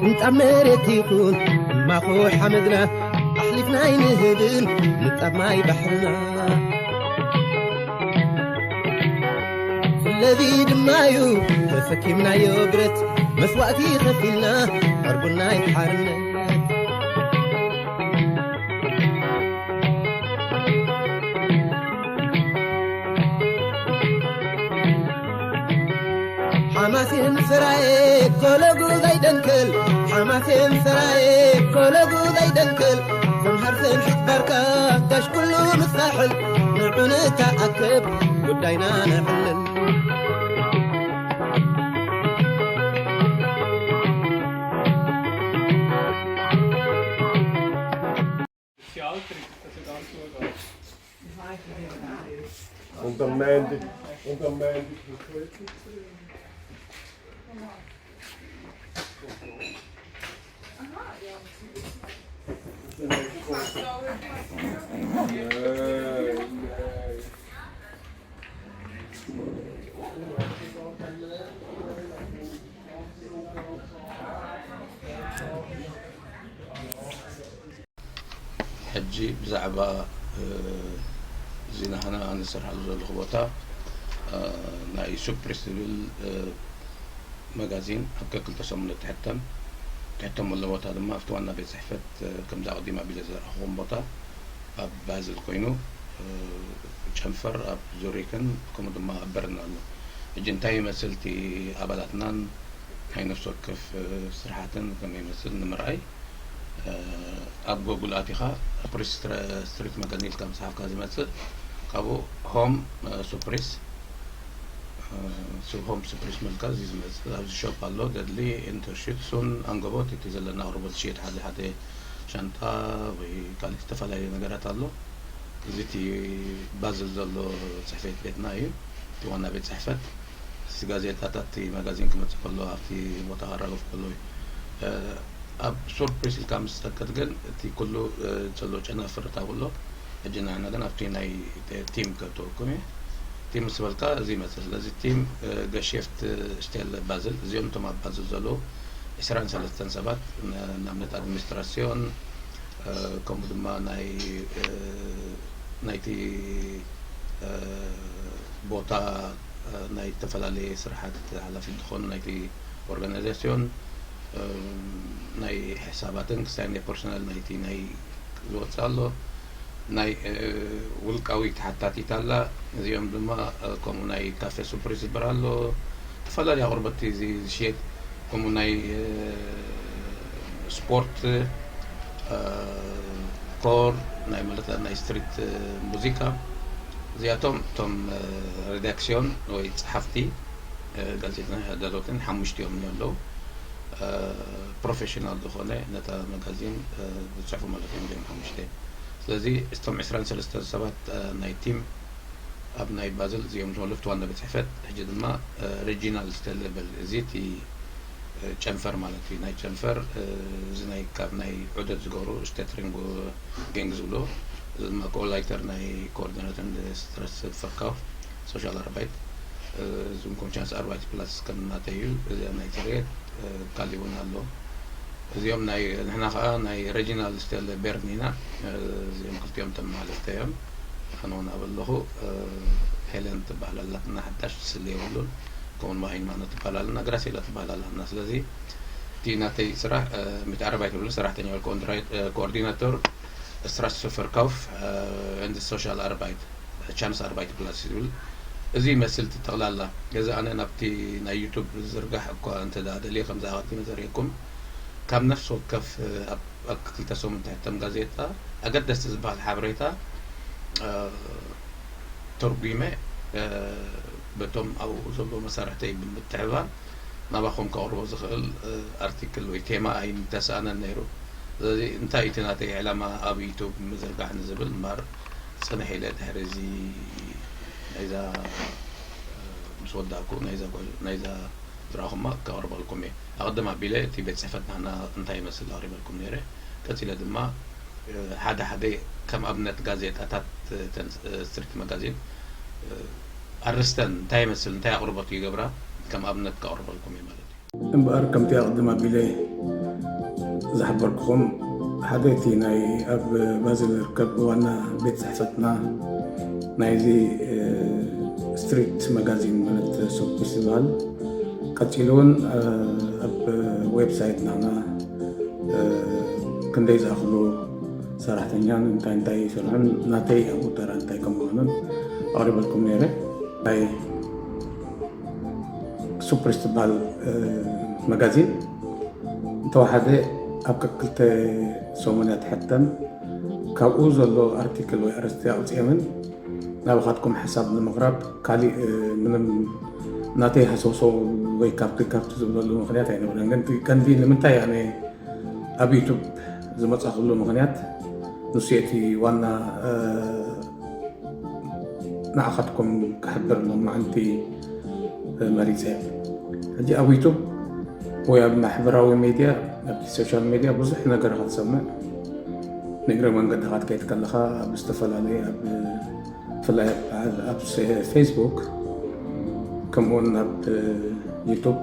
ንጣብ መሬት ይኹን ማኹ ሓመድና ኣሕሊፍና ኣይንህብን ንጣብ ማይ ባሕርና። ስለዚ ድማ እዩ ተሰኪምናዮ ብረት መስዋእቲ ከፊልና ዕርቡና ሓርነት። ሓማሴን ሰራየ ኮለጉ ዘይደንክል፣ ሓማሴን ሰራየ ኮለጉ ዘይደንክል፣ ሰምሃር ሰምሒት ባርካ ጋሽ ኩሉ ምሳሕል፣ ንዑ ንተኣከብ ጉዳይና ነዕልል። Unter Mandy, unter Mandy. ሕጂ ብዛዕባ እዚ ናህና ኣነ ዝሰርሓሉ ዘለኹ ቦታ ናይ ሱፕሪስ ዝብል መጋዚን ኣብ ከክልተ ሰሙን እትሕተም እትሕተመሉ ቦታ ድማ ኣብቲ ዋና ቤት ፅሕፈት ከምዚ ኣቐዲም ኣቢለ ዘርኣኹኹም ቦታ ኣብ ባዝል ኮይኑ ጨንፈር ኣብ ዙሪክን ከምኡ ድማ ኣብ በርን ኣሎ። ሕጂ እንታይ ይመስል እቲ ኣባላትናን ናይ ነፍሲ ወከፍ ስርሓትን ከመይ ይመስል ንምርኣይ ኣብ ጎጉል ኣቲኻ ፕሪስ ስትሪት መጋዚን ኢልካ ምፅሓፍካ ዝመፅእ ካብኡ ሆም ሱፕሪስ ሆም ሱፕሪስ ምልካ እዚ ዝመፅእ ኣብዚ ሾፕ ኣሎ ደድሊ ኢንተርሽት ሱን ኣንጎቦት እቲ ዘለና ኣቕርቦት ዝሽየጥ ሓደ ሓደ ሻንጣ ወይ ካልእ ዝተፈላለዩ ነገራት ኣሎ። እዚ እቲ ባዝል ዘሎ ፅሕፈት ቤትና እዩ። እቲ ዋና ቤት ፅሕፈት እቲ ጋዜጣታት እቲ መጋዚን ክመፅእ ከሎ ኣብቲ ቦታ ከራግፍ ከሎ እዩ። ኣብ ሱር ፕሪስ ኢልካ ምስ ትሰክር ግን እቲ ኩሉ ዘሎ ጨናፍር እታ ኩሎ ሕጂ ንሕና ግን ኣብቲ ናይ ቲም ከእተወኩም እየ። ቲም ምስ በልካ እዚ ይመፅእ። ስለዚ ቲም ገሼፍት ስቴል ባዝል እዚኦም እቶም ኣብ ባዝል ዘለዉ ዕስራን ሰለስተን ሰባት ንኣብነት ኣድሚኒስትራሲዮን ከምኡ ድማ ናይ ናይቲ ቦታ ናይ ዝተፈላለየ ስራሓት ሓላፊ ዝኾኑ ናይቲ ኦርጋናይዛሲዮን ናይ ሕሳባትን ክሳይ ናይ ፐርሶናል ናይቲ ናይ ዝወፅእ ኣሎ ናይ ውልቃዊ ተሓታቲት ኣላ። እዚኦም ድማ ከምኡ ናይ ካፌ ሱፕሪስ ዝበሃል ኣሎ ዝተፈላለዩ ኣቕርቦት ዝሽየጥ ከምኡ ናይ ስፖርት ኮር ናይ ማለት ናይ ስትሪት ሙዚቃ እዚኣቶም እቶም ሬዳክሲዮን ወይ ፀሓፍቲ ጋዜጣ ደሎትን ሓሙሽቲኦም እዮም ኣለዉ። ፕሮፌሽናል ዝኾነ ነታ መጋዚን ዝፅሕፉ ማለት እዮም እዚኦም ሓሙሽተ። ስለዚ እቶም ዕስራን ሰለስተን ሰባት ናይ ቲም ኣብ ናይ ባዝል እዚኦም ዝመለፍቲ ዋና ቤት ፅሕፈት ሕጂ ድማ ሪጂናል ስተለበል እዚ እቲ ጨንፈር ማለት እዩ ናይ ጨንፈር እዚ ናይ ካብ ናይ ዑደት ዝገብሩ ስቴትሪንግ ጌንግ ዝብሎ እዚ ድማ ኮኦላይተር ናይ ኮኦርዲናተር ስትረስ ፈካው ሶሻል ኣርባይት እዚም ኮንሻንስ ኣርባይት ፕላስ ከም ናተይ እዩ እዚ ናይ ትርየት ካሊ እውን ኣሎ እዚኦም ናይ ንሕና ከዓ ናይ ሬጂናል ስቴል ቤርን ኢና እዚኦም ክልቲኦም ተመሓለፍተ እዮም ኣነ እውን ኣብ ኣለኹ ሄለን ትበሃል ኣላትና ሓዳሽ ስለ የብሉን ከምኡን ማሂን ማነ ትበሃል ኣለና ግራሴላ ትበሃል ኣለና ስለዚ እቲ ናተይ ስራሕ ሚት ኣርባይት ብሉ ሰራሕተኛ ኮኦርዲናተር ስትራስፈርካውፍ እንድ ሶሻል ኣርባይት ቻንስ ኣርባይት ፕላስ ዝብል እዚ ይመስል እቲ ጠቕላላ ገዛ ኣነ ናብቲ ናይ ዩቱብ ዝርጋሕ እኳ እንተ ደኣ ደልየ ከምዚ ኣቐዲመ ዘርእየኩም ካብ ነፍሲ ወከፍ ኣብ ክልተ ሰሙን ትሕተም ጋዜጣ ኣገደስቲ ዝበሃል ሓበሬታ ተርጒመ በቶም ኣብኡ ዘለዉ መሳርሕተይ ብምትሕብባር ናባኹም ከቕርቦ ዝኽእል ኣርቲክል ወይ ቴማ ኣይምተሰኣነን ነይሩ። ስለዚ እንታይ እቲ ናተይ ዕላማ ኣብ ዩቱብ ምዝርጋሕ ንዝብል እምበር ፅንሕ ኢለ ድሕሪ እዚ ናይዛ ምስ ወዳእኩ ናይዛ ዝረኣኹማ ከቕርበልኩም እየ። ኣቕድም ኣቢለ እቲ ቤት ፅሕፈት ናህና እንታይ ይመስል ኣቕሪበልኩም ነይረ። ቀፂለ ድማ ሓደ ሓደ ከም ኣብነት ጋዜጣታት ስትሪት መጋዚን ኣርስተን እንታይ ይመስል እንታይ ኣቕርቦት ይገብራ ከም ኣብነት ከቕርበልኩም እየ ማለት እዩ። እምበኣር ከምቲ ኣቕድም ኣቢለ ዝሓበርኩኹም ሓደ እቲ ናይ ኣብ ባዝል ዝርከብ ዋና ቤት ጽሕፈትና ናይዚ ስትሪት መጋዚን ማለት ሶፕ ዝበሃል፣ ቀጺሉ እውን ኣብ ዌብሳይት ናና ክንደይ ዝኣኽሉ ሰራሕተኛን እንታይ እንታይ ይሰርሑን ናተይ ኣብኡ ተራ እንታይ ከም ምዃኑን ኣቕሪበልኩም ነይረ። ናይ ሱፕሪስ ትበሃል መጋዚን እንተወሓደ ኣብ ክልተ ሰሙን እያ ትሕተም። ካብኡ ዘሎ ኣርቲክል ወይ ኣርእስቲ ኣውፅኦምን ናባኻትኩም ሓሳብ ንምቕራብ ካሊእ ምንም ናተይ ሃሰውሰው ወይ ካብቲ ካብቲ ዝብለሉ ምኽንያት ኣይነበረን። ግን ቀንዲ ንምንታይ ኣነ ኣብ ዩቱብ ዝመፃኹሉ ምኽንያት ንሱ እቲ ዋና ንዓኻትኩም ክሕብር ሎማዓንቲ መሪፀ። ሕጂ ኣብ ዩቱብ ወይ ኣብ ማሕበራዊ ሜድያ፣ ኣብቲ ሶሻል ሜድያ ብዙሕ ነገር ኢኻ ትሰምዕ። ንእግረ መንገድኻ ትከይድ ከለኻ ኣብ ዝተፈላለየ ኣብ ብፍላይ ኣብ ፌስቡክ ከምኡውን ኣብ ዩቱብ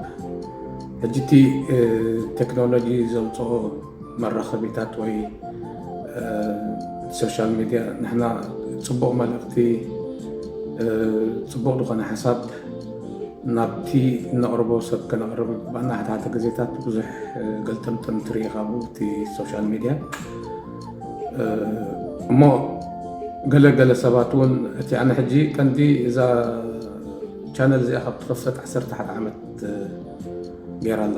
ሕጂ እቲ ቴክኖሎጂ ዘውፅኦ መራኸቢታት ወይ ሶሻል ሚድያ ንሕና ፅቡቕ መልእኽቲ፣ ፅቡቕ ዝኾነ ሓሳብ ናብቲ እነቕርቦ ሰብ ከነቕርብ ግባእና። ሓደ ሓደ ግዜታት ብዙሕ ገልጥምጥም ትርኢ ካብኡ እቲ ሶሻል ሚድያ። እሞ ገለ ገለ ሰባት እውን እቲ ኣነ ሕጂ ቀንዲ እዛ ቻነል እዚኣ ካብ ትኸፈት ዓሰርተ ሓደ ዓመት ገይራ ኣላ።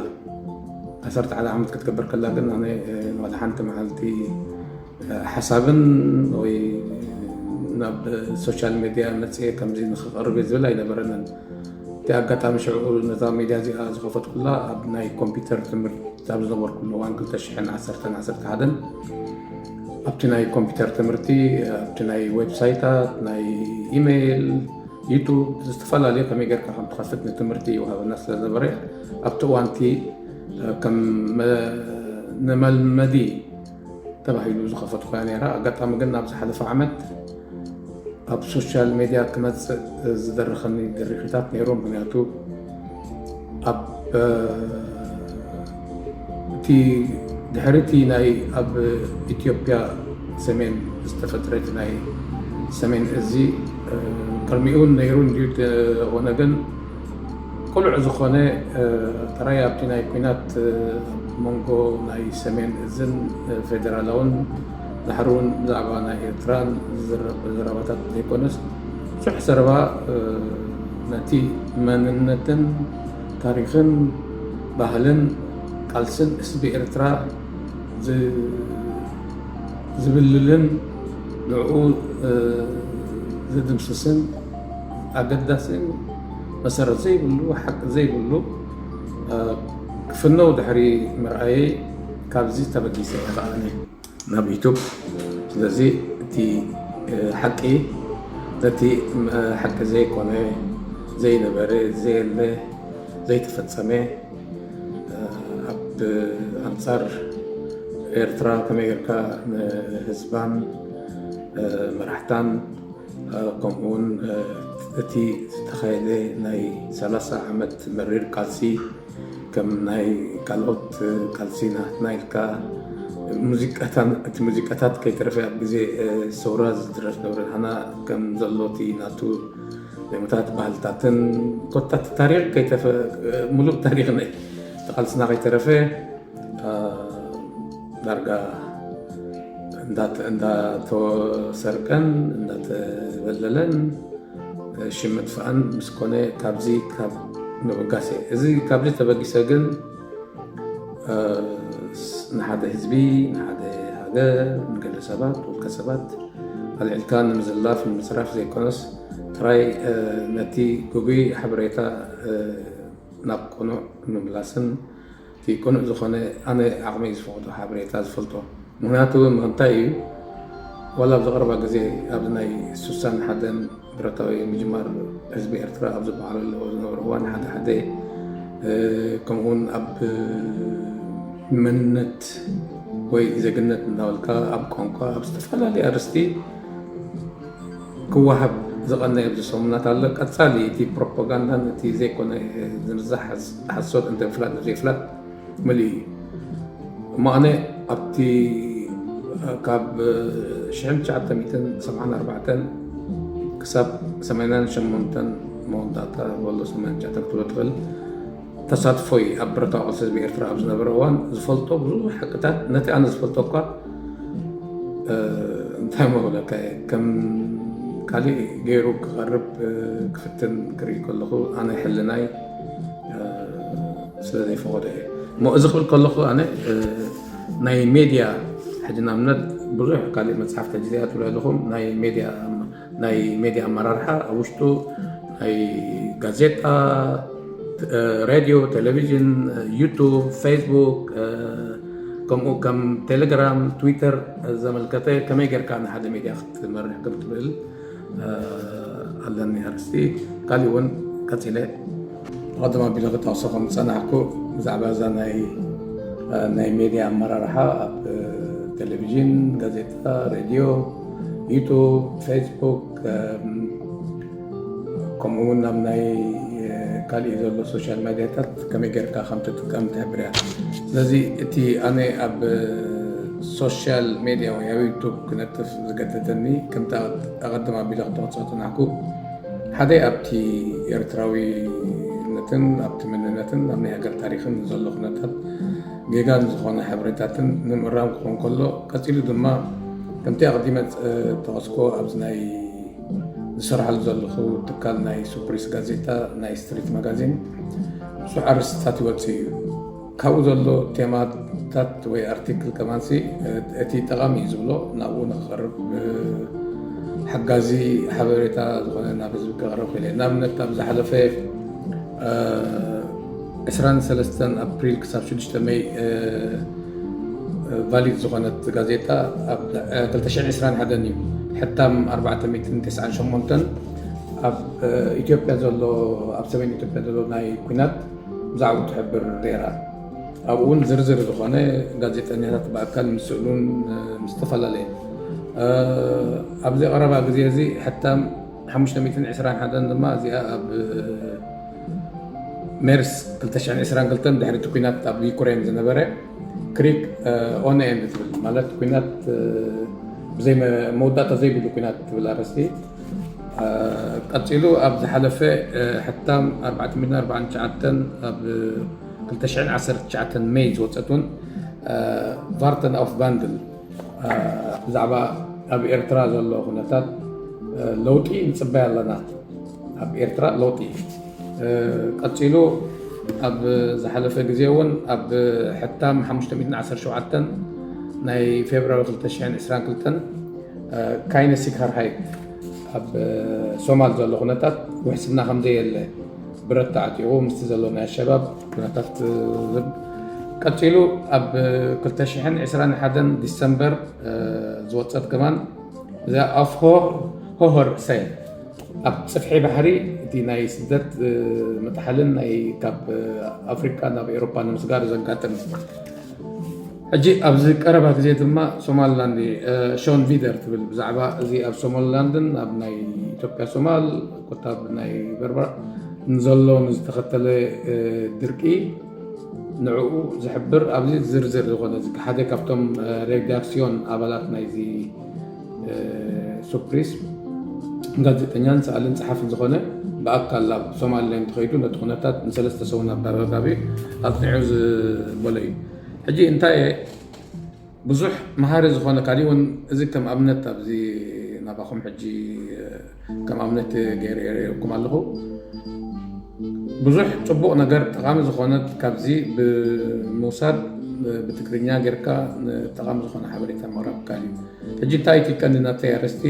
ዓሰርተ ሓደ ዓመት ክትገብር ከላ ግን ኣነ ንዋላ ሓንቲ መዓልቲ ሓሳብን ወይ ናብ ሶሻል ሚድያ መፅኤ ከምዚ ንክቐርብ ዝብል ኣይነበረንን። እቲ ኣጋጣሚ ሽዑ ነዛ ሚድያ እዚኣ ዝኸፈትኩላ ኣብ ናይ ኮምፒውተር ትምህርቲ ኣብ ዝነበርኩሉ እዋን ክልተ ሽሕን ዓሰርተን ዓሰርተ ሓደን ኣብቲ ናይ ኮምፒውተር ትምህርቲ ኣብቲ ናይ ዌብሳይታት ናይ ኢሜይል ዩቱብ ዝተፈላለዩ ከመይ ጌርካ ከም ትኸፍት ንትምህርቲ ይወሃበና ስለ ዝነበረ ኣብቲ እዋንቲ ከም ንመልመዲ ተባሂሉ ዝኸፈትኩያ ነይራ። ኣጋጣሚ ግን ናብ ዝሓለፈ ዓመት ኣብ ሶሻል ሜድያ ክመፅእ ዝደረኸኒ ድርኺታት ነይሩ። ምክንያቱ ኣብ እቲ ድሕሪ እቲ ናይ ኣብ ኢትዮጵያ ሰሜን ዝተፈጥረ እቲ ናይ ሰሜን እዚ ቅድሚኡ ነይሩ እንድዩ። ተኾነ ግን ቅሉዕ ዝኾነ ጥራይ ኣብቲ ናይ ኲናት ኣብ መንጎ ናይ ሰሜን እዝን ፌደራላውን ድሕሪ እውን ብዛዕባ ናይ ኤርትራን ዝዘረብ ዘረባታት ዘይኮነስ ብዙሕ ዘረባ ነቲ መንነትን ታሪኽን ባህልን ቃልስን ህዝቢ ኤርትራ ዝብልልን ንዕኡ ዝድምስስን ኣገዳስን መሰረት ዘይብሉ ሓቂ ዘይብሉ ክፍነው ድሕሪ ምርኣየይ ካብዚ ተበጊሰ እየ ከዓኒ ናብ ዩቱብ። ስለዚ እቲ ሓቂ ነቲ ሓቂ ዘይኮነ ዘይነበረ ዘየለ ዘይተፈጸመ ኣብ ኣንጻር ኤርትራ ከመይ ጌርካ ንህዝባን መራሕታን ከምኡውን እቲ ዝተኻየደ ናይ ሰላሳ ዓመት መሪር ቃልሲ ከም ናይ ካልኦት ቃልሲ ናትና ኢልካ ሙዚቃታን እቲ ሙዚቃታት ከይተረፈ ኣብ ግዜ ሰውራ ዝድረፍ ነበረ። ንሕና ከም ዘሎ እቲ ናቱ ዜማታት ባህልታትን ኮታ እቲ ታሪኽ ከይተፈ ሙሉእ ታሪኽ ናይ እቲ ቃልስና ከይተረፈ ዳርጋ እንዳተሰርቀን እንዳተበለለን ሽም ምጥፋእን ምስ ኮነ ካብዚ ካብ ምብጋስ እየ። እዚ ካብዚ ተበጊሰ ግን ንሓደ ህዝቢ፣ ንሓደ ሃገር፣ ንገለ ሰባት፣ ውልቀ ሰባት ኣልዒልካ ንምዝላፍ ንምፅራፍ ዘይኮነስ ጥራይ ነቲ ግጉይ ሓበሬታ ናብ ቅኑዕ ንምምላስን እቲ ቅኑዕ ዝኾነ ኣነ ዓቕመይ ዝፈቕዶ ሓበሬታ ዝፈልጦ። ምኽንያቱ ምኽንታይ እዩ ዋላ ኣብዚ ቀረባ ግዜ ኣብዚ ናይ ሱሳን ሓደን ብረታዊ ምጅማር ህዝቢ ኤርትራ ኣብ ዝበዓለሉ ዝነበረ እዋን ሓደ ሓደ ከምኡውን ኣብ መንነት ወይ ዜግነት እናበልካ ኣብ ቋንቋ ኣብ ዝተፈላለዩ ኣርስቲ ክወሃብ ዝቐነየ ኣብዚ ሰሙናት ኣሎ። ቀጻሊ እቲ ፕሮፓጋንዳን እቲ ዘይኮነ ዝንዛሕ ሓሶት እንተ ፍላጥ ዘይፍላጥ ምልእ እዩ። እሞ ኣነ ኣብቲ ካብ ሽሕን ትሽዓተ ሚእትን ሰብዓን ኣርባዕተን ክሳብ ሰማንያን ሸሞንተን መወዳእታ ወሎ ሰማንያን ትሽዓተን ክትብሎ ትኽእል ተሳትፎይ ኣብ ብረታዊ ቃልሲ ህዝቢ ኤርትራ ኣብ ዝነበረ እዋን ዝፈልጦ ብዙሕ ሓቅታት ነቲ ኣነ ዝፈልጦ እኳ እንታይ መብለካ ከም ካሊእ ገይሩ ክቐርብ ክፍትን ክርኢ ከለኹ ኣነ ሕልናይ ስለ ዘይፈቐዶ እየ። እሞ እዚ ክብል ከለኹ ኣነ ናይ ሜድያ ሕጂ ንኣብነት ብዙሕ ካሊእ መፅሓፍ ተጅዚኣ ትብሉ ኣለኹም ናይ ሜድያ ናይ ሜድያ ኣመራርሓ ኣብ ውሽጡ ናይ ጋዜጣ፣ ሬድዮ፣ ቴሌቪዥን፣ ዩቱብ፣ ፌስቡክ ከምኡ ከም ቴሌግራም፣ ትዊተር ዘመልከተ ከመይ ጌርካ ንሓደ ሜድያ ክትመርሕ ከም ትኽእል ኣለኒ ኣርእስቲ። ካሊእ እውን ቀፂለ ቀደም ኣቢለ ክጠቕሶ ከም ዝፀናሕኩ ብዛዕባ እዛ ናይ ናይ ሜድያ ኣመራርሓ ኣብ ቴሌቪዥን፣ ጋዜጣ፣ ሬድዮ፣ ዩቱብ፣ ፌስቡክ ከምኡ እውን ናብ ናይ ካሊእ ዘሎ ሶሻል ሜድያታት ከመይ ጌርካ ከም ትጥቀም ትሕብር እያ። ስለዚ እቲ ኣነ ኣብ ሶሻል ሜድያ ወይ ኣብ ዩቱብ ክነጥፍ ዝገደደኒ ከምቲ ኣቐድም ኣቢለ ክጠቕሶ ዝፀናሕኩ ሓደ ኣብቲ ኤርትራዊነትን ኣብቲ መንነትን ኣብ ናይ ሃገር ታሪኽን ዘሎ ኩነታት ጌጋ ንዝኾነ ሓበሬታትን ንምእራም ክኾን ከሎ ቀፂሉ ድማ ከምቲ ኣቐዲመ ዝጠቐስኮ ኣብዚ ናይ ዝሰርሓሉ ዘለኹ ትካል ናይ ሱፕሪስ ጋዜጣ ናይ ስትሪት ማጋዚን ብዙሕ ኣርእስትታት ይወፅእ እዩ። ካብኡ ዘሎ ቴማታት ወይ ኣርቲክል ከማንሲ እቲ ጠቓሚ እዩ ዝብሎ ናብኡ ንክቐርብ ሓጋዚ ሓበሬታ ዝኾነ ናብ ህዝቢ ክቐርብ ክእል እየ። ንኣብነት ኣብ ዝሓለፈ ዕስራን ሰለስተን ኣፕሪል ክሳብ ሽዱሽተ መይ ቫሊድ ዝኾነት ጋዜጣ ኣብ ክልተ ሽሕን ዕስራን ሓደን እዩ ሕታም ኣርባዕተ ሚእትን ተስዓን ሸሞንተን ኣብ ኢትዮጵያ ዘሎ ኣብ ሰሜን ኢትዮጵያ ዘሎ ናይ ኩናት ብዛዕባኡ ትሕብር ነይራ። ኣብኡ እውን ዝርዝር ዝኾነ ጋዜጠኛታት ብኣካል ምስ ስእሉን ምስ ዝተፈላለየ ኣብዚ ቀረባ ግዜ እዚ ሕታም ሓሙሽተ ሚእትን ዕስራን ሓደን ድማ እዚኣ ኣብ ሜርስ ክልተ ሽሕን ዕስራን ክልተን ድሕሪ እቲ ኩናት ኣብ ዩክሬን ዝነበረ ክሪክ ኦን ኤንድ ትብል ማለት ኩናት ብዘይ መወዳእታ ዘይብሉ ኩናት ትብል ኣርእስቲ ቀፂሉ ኣብ ዝሓለፈ ሕታም ኣርባዕተ ሚእትን ኣርባዓን ትሽዓተን ኣብ ክልተ ሽሕን ዓሰርተ ትሽዓተን ሜይ ዝወፀት እውን ቫርተን ኣፍ ባንድል ብዛዕባ ኣብ ኤርትራ ዘሎ ኩነታት ለውጢ ንፅበይ ኣለና ኣብ ኤርትራ ለውጢ ቀፂሉ ኣብ ዝሓለፈ ግዜ እውን ኣብ ሕታም ሓሙሽተ ሚእትን ዓሰርተ ሸውዓተን ናይ ፌብራሪ ክልተ ሽሕን ዕስራን ክልተን ካይነ ሲግሃርሃይት ኣብ ሶማል ዘሎ ኩነታት ውሕስና ከምዘየለ ብረት ተዓጢቑ ምስቲ ዘሎ ናይ ኣሸባብ ኩነታት ዝብ ቀፂሉ ኣብ ክልተ ሽሕን ዕስራን ሓደን ዲሰምበር ዝወፀት ከማን እዛ ኣፍ ሆ- ሆሆር ሰ ኣብ ፅፍሒ ባሕሪ እቲ ናይ ስደት መጥሓልን ናይ ካብ ኣፍሪካ ናብ ኤሮፓ ንምስጋር ዘጋጥም ሕጂ ኣብዚ ቀረባ ግዜ ድማ ሶማልላንድ ሾን ቪደር ትብል ብዛዕባ እዚ ኣብ ሶማልላንድን ኣብ ናይ ኢትዮጵያ ሶማል ኮታብ ናይ በርበራ ንዘሎ ንዝተኸተለ ድርቂ ንዕኡ ዝሕብር ኣብዚ ዝርዝር ዝኾነ ሓደ ካብቶም ሬዳክሲዮን ኣባላት ናይዚ ሱፕሪስ ጋዜጠኛን ሰኣልን ጸሓፍን ዝኾነ ብኣካል ናብ ሶማሊላንድ ተኸይዱ ነቲ ኩነታት ንሰለስተ ሰሙን ኣባጋቢ ኣጽኒዑ ዝበሎ እዩ። ሕጂ እንታይ ብዙሕ መሃሪ ዝኾነ ካሊእ እውን እዚ ከም ኣብነት ኣብዚ ናባኹም ሕጂ ከም ኣብነት ገይረ የርእየኩም ኣለኹ። ብዙሕ ፅቡቕ ነገር ጠቓሚ ዝኾነ ካብዚ ብምውሳድ ብትግርኛ ጌርካ ጠቓሚ ዝኾነ ሓበሬታ ምቕራብ ይከኣል እዩ። ሕጂ እንታይ እቲ ቀንዲ ናተይ ኣርእስቲ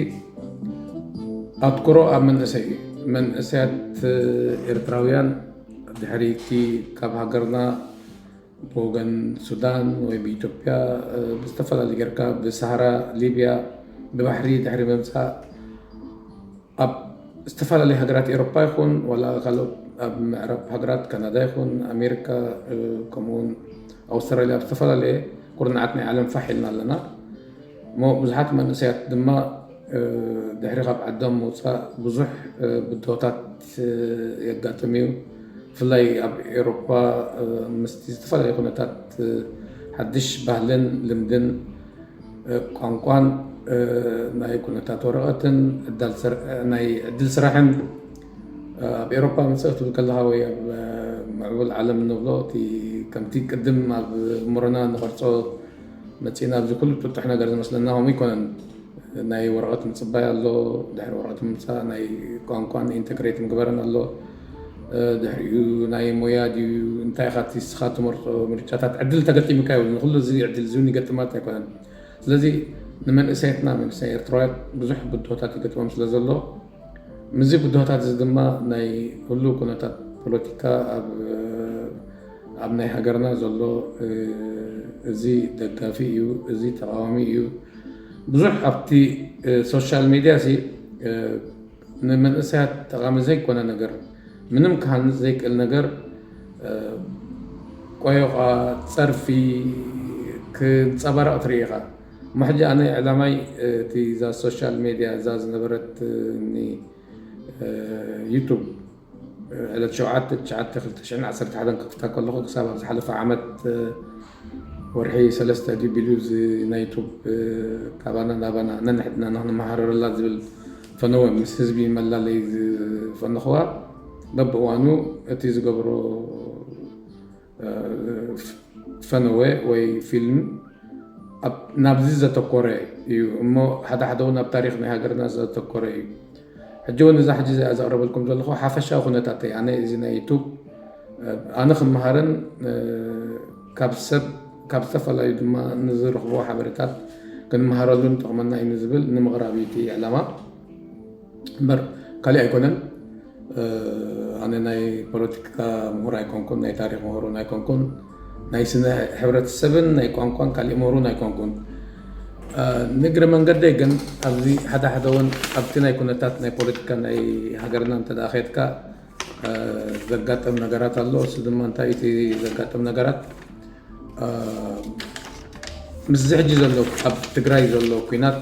ኣትኩሮ ኣብ መንእሰይ እዩ። መንእሰያት ኤርትራውያን ድሕሪ እቲ ካብ ሃገርና ብወገን ሱዳን ወይ ብኢትዮጵያ ብዝተፈላለዩ ጌርካ ብሳህራ ሊብያ ብባሕሪ ድሕሪ ምምፃእ ኣብ ዝተፈላለዩ ሃገራት ኤሮፓ ይኹን ዋላ ካልኦት ኣብ ምዕራብ ሃገራት ካናዳ ይኹን ኣሜሪካ ከምኡውን ኣውስትራሊያ ኣብ ዝተፈላለየ ኩርናዓት ናይ ዓለም ፋሕ ኢልና ኣለና እሞ ብዙሓት መንእሰያት ድማ ድሕሪ ካብ ዓዶም ምውፃእ ብዙሕ ብድሆታት የጋጥም እዩ። ብፍላይ ኣብ ኤሮፓ ምስቲ ዝተፈላለዩ ኩነታት ሓድሽ ባህልን ልምድን ቋንቋን ናይ ኩነታት ወረቐትን ናይ ዕድል ስራሕን ኣብ ኤሮፓ መፅእ ክትብል ከለካ ወይ ኣብ ምዕቡል ዓለም እንብሎ እቲ ከምቲ ቅድም ኣብ እምሮና ንቐርፆ መፂእና ኣብዚ ኩሉ ጥጡሕ ነገር ዝመስለና ከምኡ ኣይኮነን። ናይ ወረቐት ምፅባይ ኣሎ፣ ድሕሪ ወረቐት ምምፃእ ናይ ቋንቋን ኢንተግሬት ምግባርን ኣሎ። ድሕሪኡ ናይ ሞያ ድዩ እንታይ ኢኻ እቲ ንስኻ ትመርፆ ምርጫታት ዕድል ተገጢሙካ እዩ። ንኩሉ እዚ ዕድል እዚ እውን ይገጥማት ኣይኮነን። ስለዚ ንመንእሰያትና መንእሰይ ኤርትራውያን ብዙሕ ብድሆታት ይገጥሞም ስለ ዘሎ ምስዚ ብድሆታት እዚ ድማ ናይ ኩሉ ኩነታት ፖለቲካ ኣብ ኣብ ናይ ሃገርና ዘሎ እዚ ደጋፊ እዩ፣ እዚ ተቃዋሚ እዩ። ብዙሕ ኣብቲ ሶሻል ሚድያ ሲ ንመንእሰያት ጠቃሚ ዘይኮነ ነገር ምንም ክሃንፅ ዘይክእል ነገር ቆዮቃ ፀርፊ ክንፀባረቕ ትርኢ ኢኻ። እሞ ሕጂ ኣነ ዕላማይ እቲ እዛ ሶሻል ሜድያ እዛ ዝነበረት ዩቱብ ዕለት ሸውዓተ ትሽዓተ ክልተ ሽሕን ዓሰርተ ሓደን ክፍታ ከለኹ ክሳብ ኣብ ዝሓለፈ ዓመት ወርሒ ሰለስተ ድዩ ቢሉ እዚ ናይ ዩቱብ ካባና ናባና ነንሕድና ንክንመሃረረላ ዝብል ፈነወ ምስ ህዝቢ መላለይ ዝፈነኽዋ በብእዋኑ እቲ ዝገብሮ ፈነወ ወይ ፊልም ናብዚ ዘተኮረ እዩ እሞ ሓደ ሓደ እውን ኣብ ታሪክ ናይ ሃገርና ዘተኮረ እዩ። ሕጂ እውን እዛ ሕጂ እዚኣ ዘቕረበልኩም ዘለኹ ሓፈሻዊ ኩነታት ኣነ እዚ ናይ ዩቱብ ኣነ ክመሃርን ካብ ሰብ ካብ ዝተፈላለዩ ድማ ንዝረኽቦ ሓበሬታት ክንመሃረሉ ንጠቕመና እዩ ንዝብል ንምቕራብ እዩ እቲ ዕላማ እምበር ካሊእ ኣይኮነን። ኣነ ናይ ፖለቲካ ምሁር ኣይኮንኩን፣ ናይ ታሪክ ምሁር እውን ኣይኮንኩን፣ ናይ ስነ ሕብረተሰብን ናይ ቋንቋን ካሊእ ምሁር እውን ኣይኮንኩን። ንእግረ መንገደይ ግን ኣብዚ ሓደ ሓደ እውን ኣብቲ ናይ ኩነታት ናይ ፖለቲካ ናይ ሃገርና እንተ ደኣ ከድካ ዘጋጥም ነገራት ኣሎ። እሱ ድማ እንታይ እቲ ዘጋጥም ነገራት ምስዚ ሕጂ ዘሎ ኣብ ትግራይ ዘሎ ኩናት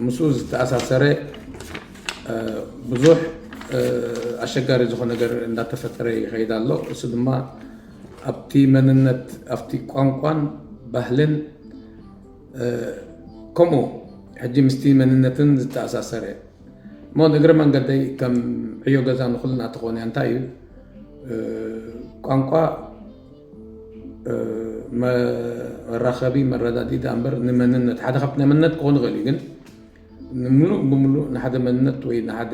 ምስኡ ዝተኣሳሰረ ብዙሕ ኣሸጋሪ ዝኾነ ነገር እንዳተፈጠረ ይኸይድ ኣሎ። እሱ ድማ ኣብቲ መንነት ኣብቲ ቋንቋን ባህልን ከምኡ ሕጂ ምስቲ መንነትን ዝተኣሳሰረ እሞ ንእግረ መንገደይ ከም ዕዮ ገዛ ንኩልና ተኾነ እንታይ እዩ ቋንቋ መራኸቢ መረዳዲ ዳ እምበር ንመንነት ሓደ ካብቲ ናይ መንነት ክኾን ይኽእል እዩ ግን ንምሉእ ብምሉእ ንሓደ መንነት ወይ ንሓደ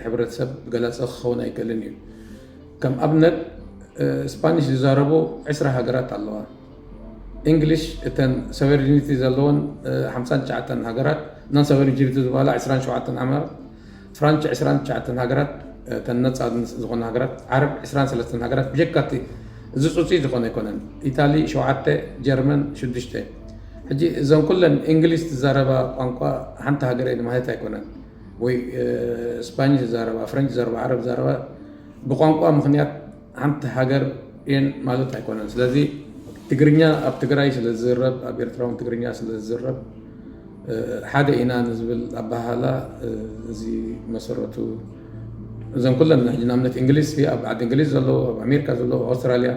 ሕብረተሰብ ገላፂ ክኸውን ኣይክእልን እዩ። ከም ኣብነት ስፓኒሽ ዝዛረቡ ዕስራ ሃገራት ኣለዋ። እንግሊሽ እተን ሶቨሪኒቲ ዘለዎን ሓምሳን ትሽዓተን ሃገራት non sovereignty ዝበሃላ ዕስራን ሸውዓተን ዓመት ፍራንች ዕስራን ትሽዓተን ሃገራት እተን ነፃ ዝኾነ ሃገራት ዓረብ ዕስራን ሰለስተን ሃገራት ብጀካቲ እዚ ፅፁይ ዝኾነ ኣይኮነን። ኢታሊ ሸውዓተ ጀርመን ሽዱሽተ ሕጂ እዘን ኩለን እንግሊዝ ትዛረባ ቋንቋ ሓንቲ ሃገር እየን ማለት ኣይኮነን። ወይ ስፓኝ ዝዛረባ ፍረንች ዝዛረባ ዓረብ ዝዛረባ ብቋንቋ ምክንያት ሓንቲ ሃገር እየን ማለት ኣይኮነን። ስለዚ ትግርኛ ኣብ ትግራይ ስለ ዝዝረብ ኣብ ኤርትራ እውን ትግርኛ ስለ ዝዝረብ ሓደ ኢና ንዝብል ኣበሃህላ እዚ መሰረቱ እዘን ኩለን ሕጂ ንኣብነት እንግሊዝ ኣብ ዓዲ እንግሊዝ ዘለዉ ኣብ ኣሜሪካ ዘለዉ ኣብ ኣውስትራልያ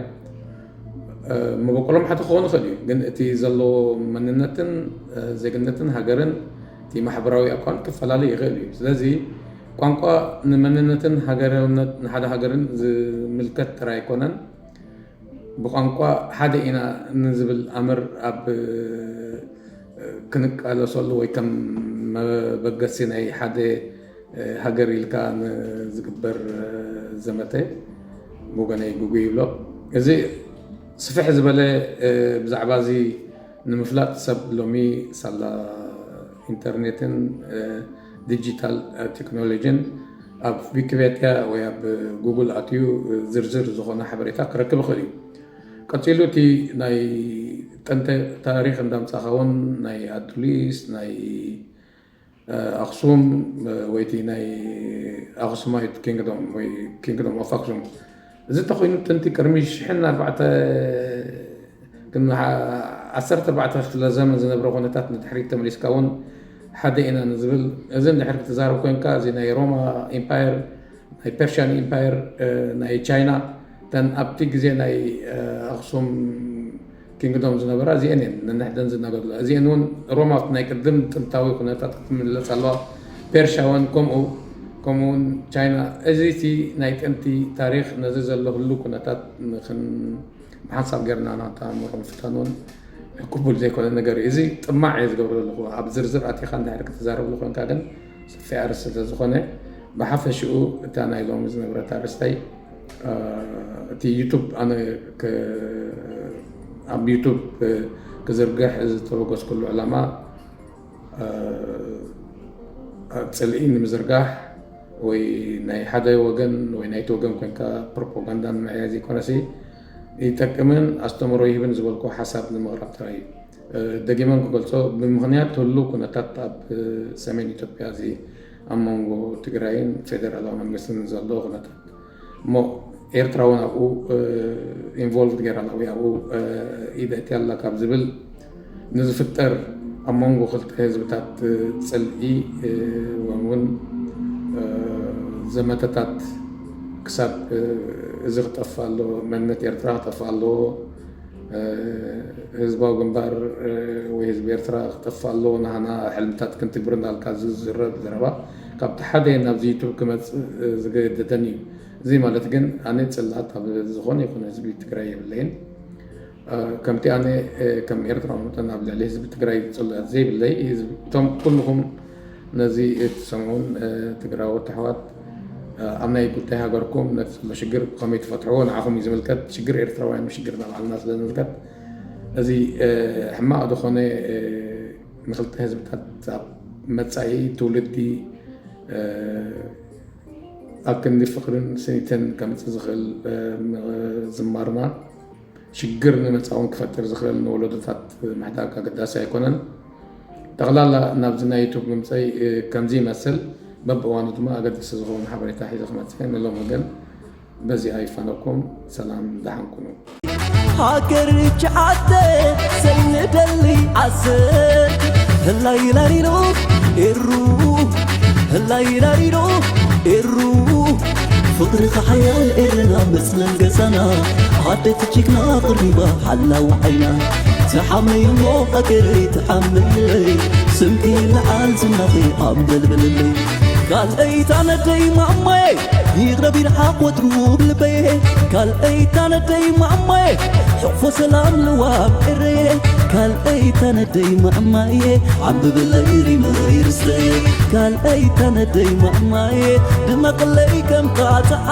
መበቆሎም ሓደ ክኸውን ይኽእል እዩ ግን እቲ ዘለዎ መንነትን ዜግነትን ሃገርን እቲ ማሕበራዊ ኣቋም ክፈላለ ይኽእል እዩ ስለዚ ቋንቋ ንመንነትን ሃገራውነት ንሓደ ሃገርን ዝምልከት ጥራይ ኣይኮነን ብቋንቋ ሓደ ኢና ንዝብል ኣምር ኣብ ክንቃለሰሉ ወይ ከም መበገሲ ናይ ሓደ ሃገር ኢልካ ንዝግበር ዘመተ ብወገነይ ግጉይ ይብሎ። እዚ ስፍሕ ዝበለ ብዛዕባ እዚ ንምፍላጥ ሰብ ሎሚ ሳላ ኢንተርኔትን ዲጂታል ቴክኖሎጂን ኣብ ዊኪፔድያ ወይ ኣብ ጉግል ኣትዩ ዝርዝር ዝኾነ ሓበሬታ ክረክብ ይኽእል እዩ። ቀፂሉ እቲ ናይ ጥንተ ታሪክ እንዳምፃእካ እውን ናይ ኣዱሊስ ናይ ኣክሱም ወይቲ ናይ ኣክሱማይት ኪንግዶም ወይ ኪንግዶም ኦፍ ኣክሱም እዚ እንተኮይኑ ጥንቲ ቅድሚ ሽሕን ኣርባዕተ ግን ዓሰርተ ኣርባዕተ ክፍለ ዘመን ዝነብረ ኩነታት ንድሕሪት ተመሊስካ እውን ሓደ ኢና ንዝብል እዚ እንድሕር ክትዛረብ ኮንካ እዚ ናይ ሮማ ኢምፓየር ናይ ፐርሽያን ኢምፓየር ናይ ቻይና እተን ኣብቲ ግዜ ናይ ኣክሱም ኪንግዶም ዝነበራ እዚአን እየን ነንሕደን ዝነገርላ። እዚአን እውን ሮማ ኣብቲ ናይ ቅድም ጥንታዊ ኩነታት ክትምለስ ኣለዋ። ፔርሻ እውን ከምኡ፣ ከምኡ እውን ቻይና። እዚ እቲ ናይ ጥንቲ ታሪኽ ነዚ ዘሎ ህሉ ኩነታት ንክን-፣ ብሓንሳብ ጌርና ናታ ምሮ ምፍታን እውን ቅቡል ዘይኮነ ነገር እዩ። እዚ ጥማዕ እየ ዝገብሮ ዘለኹ። ኣብ ዝርዝር ኣቲኻ እንድሕር ክትዛረብሉ ኮንካ ግን ሰፊሕ ኣርእስቲ ስለ ዝኾነ፣ ብሓፈሽኡ እታ ናይ ሎሚ ዝነብረት ኣርእስተይ፣ እ፣ እቲ ዩቱብ ኣነ ክ-፣ ኣብ ዩቱብ ክዝርግሕ ዝተበገስኩሉ ዕላማ፣ እ፣ ጽልኢ ንምዝርጋሕ ወይ ናይ ሓደ ወገን ወይ ናይቲ ወገን ኮንካ ፕሮፓጋንዳ ንምዕያይ ዘይኮነሲ፣ ይጠቅምን ኣስተምህሮ ይህብን ዝበልኩ ሓሳብ ንምቕራብ ጥራይ እዩ። እ፣ ደጊመን ክገልጾ፣ ብምኽንያት ህሉው ኩነታት ኣብ ሰሜን ኢትዮጵያ፣ እዚ ኣብ መንጎ ትግራይን ፌደራላዊ መንግስትን ዘሎ ኩነታት እሞ፣ ኤርትራ እውን ኣብኡ፣ እ፣ ኢንቮልቭድ ገይራ ኣላ ወይ ኣብኡ፣ እ፣ ኢድ ኣእትያ ኣላ ካብ ዝብል ንዝፍጠር ኣብ መንጎ ክልተ ህዝብታት፣ እ፣ ጽልኢ፣ እ፣ እውን፣ እ፣ ዘመተታት ክሳብ፣ እ፣ እዚ ክጠፍእ ኣለዎ፣ መንነት ኤርትራ ክጠፍእ ኣለዎ፣ እ፣ ህዝባዊ ግንባር፣ እ፣ ወይ ህዝቢ ኤርትራ ክጠፍእ ኣለዎ፣ ናህና ሕልምታት ክንትግብር እንዳልካ ዝዝረብ ዘረባ ካብቲ ሓደ ናብዚ ዩቱብ ክመጽእ፣ እ፣ ዝገደደን እዩ። እዚ ማለት ግን ኣነ ጽልኣት ኣብ ዝኾነ ይኹን ህዝቢ ትግራይ የብለይን። እ፣ ከምቲ ኣነ፣ እ፣ ከም ኤርትራዊ መጠን ኣብ ልዕሊ ህዝቢ ትግራይ ጽልኣት ዘይብለይ፣ ህዝቢ፣ እቶም ኩልኹም ነዚ እትሰምዑን፣ እ፣ ትግራዎት ኣሕዋት፣ እ፣ ኣብ ናይ ጉዳይ ሃገርኩም ነቲ ዘሎ ሽግር ብኸመይ ትፈትሕዎ ንዓኹም እዩ ዝምልከት። ሽግር ኤርትራውያን ሽግር ንባዕልና ስለ ዝምልከት፣ እዚ፣ እ፣ ሕማቕ ዝኾነ፣ እ፣ ንክልተ ህዝብታት ኣብ መጻኢ ትውልዲ፣ እ፣ ኣብ ክንዲ ፍቕርን ስኒትን ከምጽእ ዝኽእል፣ እ፣ ምዝማርና ሽግር ንመጻ እውን ክፈጥር ዝኽእል ንወለዶታት ምሕዳግ ኣገዳሲ ኣይኮነን። ጠቕላላ ናብዚ ናይ ዩቱብ ምምጸይ፣ እ፣ ከምዚ ይመስል። በብእዋኑ ድማ ኣገደስቲ ዝኾኑ ሓበሬታ ሒዘ ክመጽእ እየ። ንሎሚ ግን በዚኣ ይፋነኩም። ሰላም፣ ደሓን ኩኑ። ሃገር ችዓተ ሰይንደሊ ዓሰር ህላይ ላሊሎ ኤሩ ህላይ ላሊሎ ኤሩ ፍቕሪ ኸሓያል ኤርና መጽለል ገዛና ኣደት ጅግና ቅሪባ ሓላው ዓይና ተሓመይ እሞ ሃገረይ ተሓመይ ስምኪ ንዓል ዝናኺ ኣንበልብልለይ ካልኣይ ታነደይ ማማየ ይቕረብ ይርሓቕ ወትሩ ብልበየ ካልኣይ ታነደይ ማማየ ሕቕፎ ሰላም ልዋም ኤረየ ካልኣይ ታነደይ ማማየ ዓምብብለይ ሪመይ ርስተየ ካልኣይ ታነደይ ማማየ ድመቕለይ ከም ጣጥዓ